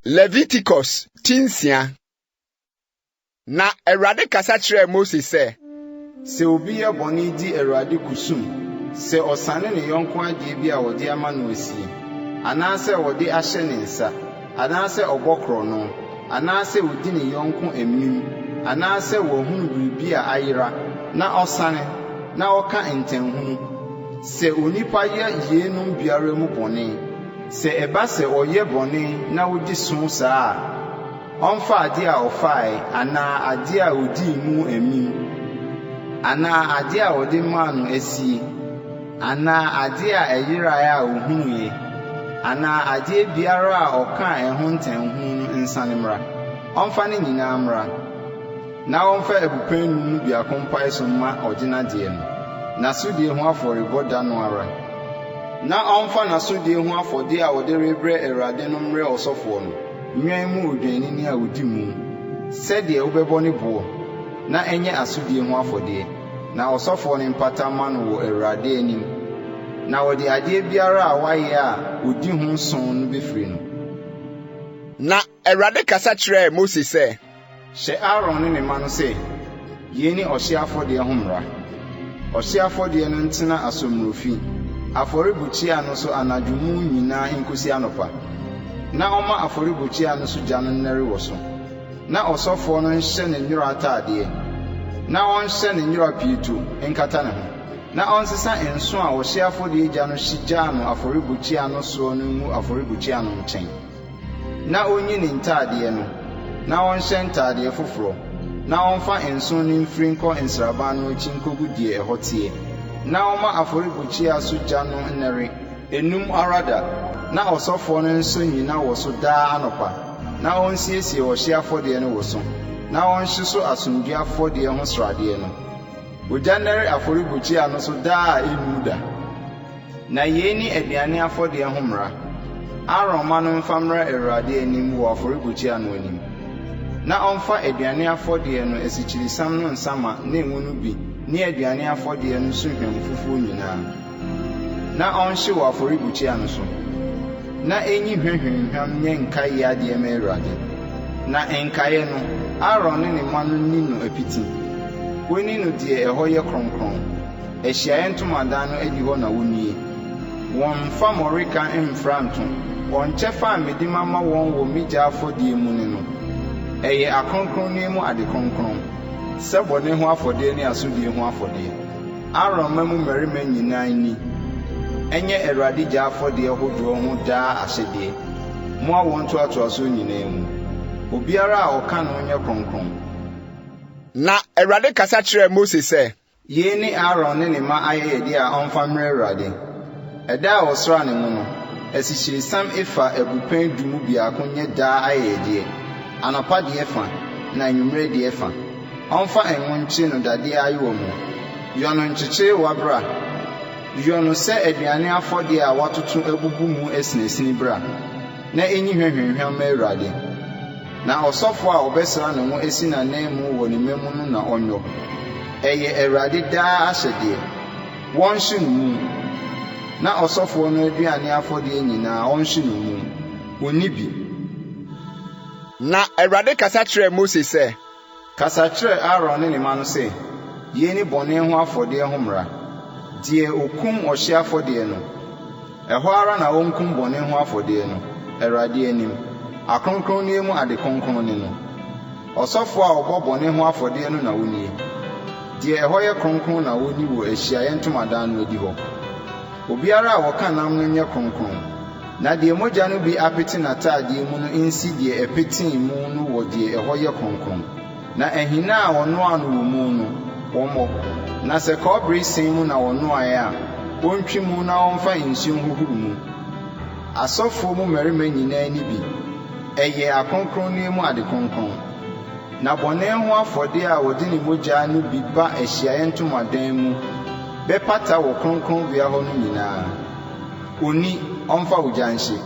Leviticus ti nsia. Na Awurade kasa kyerɛɛ Mose sɛ. Sɛ obi yɛ bɔne di Awurade kusum, sɛ ɔsane ne yɔnko adeɛ bi a wɔde ama no asie, anaasɛ wɔde ahyɛ ne nsa, anaasɛ ɔbɔ korɔno, anaasɛ ɔdi ne yɔnko amim, anaasɛ wahunu biribi a ayera na ɔsane, na ɔka ntanhunu, sɛ onipa yɛ yeinom biara mu bɔne, sɛ ɛba sɛ ɔyɛ bɔne na odi so saa a, ɔmfa adeɛ a ɔfae anaa adeɛ a odii mu amim, anaa adeɛ a wɔde maa no asie, anaa adeɛ a ɛyeraeɛ a ohunuiɛ, anaa adeɛ biara a ɔkaa ɛho ntanhunu no nsane mmra. Ɔmfa ne nyinaa mmra, na ɔmfa abupɛn num mu biako mpae so mma ɔgyenadeɛ no, n'asodie ho afɔrebɔ da no ara. Na ɔmfa n'asodie ho afɔdeɛ a ɔde rebrɛ Awurade no mmrɛ ɔsɔfoɔ no, nnwan mu odwennini a odi mu, sɛdeɛ wobɛbɔ ne boɔ, na ɛnyɛ asodie ho afɔdeɛ, na ɔsɔfoɔ no mpata mma no wɔ Awurade anim. Na wɔde adeɛ biara a wayɛ a odi ho sɔn no bɛfiri no. Na Awurade kasa kyerɛɛ Mose sɛ. Hyɛ Aaron ne ne mma no sɛ, Yei ne ɔhyeɛ afɔdeɛ ho mmara. Ɔhyeɛ afɔdeɛ no ntena asommorofi, afɔrebukyia no so anadwo mu nyinaa nkosi anɔpa, na ɔmma afɔrebukyia no so gya no nnɛre wɔ so. Na ɔsɔfoɔ no nhyɛ ne nwera atadeɛ, na ɔnhyɛ ne nwera pieto nkata ne ho, na ɔnsesa nsõ a ɔhyeɛ afɔdeɛ gya no hye gyaa no afɔrebukyia no soɔ no ngu afɔrebukyia no nkyɛn. Na ɔnyi ne ntadeɛ no, na ɔnhyɛ ntadeɛ foforɔ, na ɔmfa nsõ no mfiri nkɔ nsraban no akyi nkɔgu deɛ ɛhɔ teɛ, na ɔmma afɔrebukyia so gya no nnɛre, ennum ara da, na ɔsɔfoɔ no nsɔ nnyina wɔ so daa anɔpa, na ɔnsiesie ɔhyeɛ afɔdeɛ no wɔ so, na ɔnhye so asomdwoeɛ afɔdeɛ ho sradeɛ no. Ogya nnɛre afɔrebukyia no so daa a ɛnnum da. Na yei ne aduane afɔdeɛ ho mmara. Aaron mma no mfa mmra Awurade anim wɔ afɔrebukyia no anim. Na ɔmfa aduane afɔdeɛ no asikyiresiam no nsa ma ne ngo no bi ne aduane afɔdeɛ no so hwam fufuo nyinaa, na ɔnhye wɔ afɔrebukyia no so, na ɛnyi hwa hwamhwam nyɛ nkaeɛ adeɛ mma Awurade. Na nkaeɛ no, Aaron ne ne mma no nni no apiti. Wɔnni no deɛ ɛhɔ yɛ kronkron. Ahyiaeɛ ntomadan no adihɔ na wɔnnie. Wɔmmfa mmɔreka mmfra nto. Wɔn kyɛfa a mede mama wɔn wɔ me gya afɔdeɛ mu ne no. Ɛyɛ akronkronneɛ mu ade kronkron, sɛ bɔne ho afɔdeɛ ne asodie ho afɔdeɛ. Aaron mma mu mmarima nyinaa nni. Ɛnyɛ Awurade gya afɔdeɛ hodoɔ ho daa ahyɛdeɛ, mo awoɔ ntoatoasoɔ nyinaa mu. Obiara a ɔka no nyɛ kronkron. Na Awurade kasa kyerɛɛ Mose sɛ. Yei ne Aaron ne ne mma ayɛyɛdeɛ a ɔmfa mmrɛ Awurade. Ɛda a wɔsraa ne ngo no, asikyiresiam efa abupɛn du mu biako nyɛ daa ayɛyɛdeɛ, anɔpa deɛ fa, na anwummerɛ deɛ fa. Ɔmfa ngo nkye no dadeɛ ayowa mu. Yɔ no nkyekyerewa bra. Yɔ no sɛ aduane afɔdeɛ a wɔatoto abubu mu asinasini bra, na ɛnyi hwa hwamhwam mma Awurade. Na ɔsɔfoɔ a ɔbɛsra ne ngo asi n'ananmu wɔ ne mma mu no na ɔnyɔ. Ɛyɛ Awurade daa ahyɛdeɛ. Wɔnhye no mu. Na ɔsɔfoɔ no aduane afɔdeɛ nyinaa, ɔnhye no mu. Ɔnni bi. Na Awurade kasa kyerɛɛ Mose sɛ. Kasa kyerɛ Aaron ne ne mma no sɛ, Yei ne bɔne ho afɔdeɛ ho mmara. Deɛ ɔkum ɔhyeɛ afɔdeɛ no, ɛhɔ ara na ɔnkum bɔne ho afɔdeɛ no, Awurade anim. Akronkronneɛ mu ade kronkron ne no. Ɔsɔfoɔ a ɔbɔ bɔne ho afɔdeɛ no na ɔnnie. Deɛ ɛhɔ yɛ kronkron na ɔnni wɔ ahyiaeɛ ntomadan no adihɔ. Obiara a ɔka nam no nyɛ kronkron, na deɛ mogya no bi apete n'atadeɛ mu no nsi deɛ ɛpetee mu no wɔ deɛ ɛhɔ yɛ kronkron. Na ahina a wɔnoaa no wɔ mu no, wɔmmɔ. Na sɛ kɔbere sin mu na wɔnoaeɛ a, wɔntwi mu na wɔmfa nsuo nhohoro mu. Asɔfoɔ mu mmarima nyinaa nni bi. Ɛyɛ akronkronneɛ mu ade kronkron. Na bɔne ho afɔdeɛ a wɔde ne mogya no bi ba ahyiaeɛ ntomadan mu bɛpata wɔ kronkronbea hɔ no nyinaa, ɔnni, ɔmfa ogya nhye.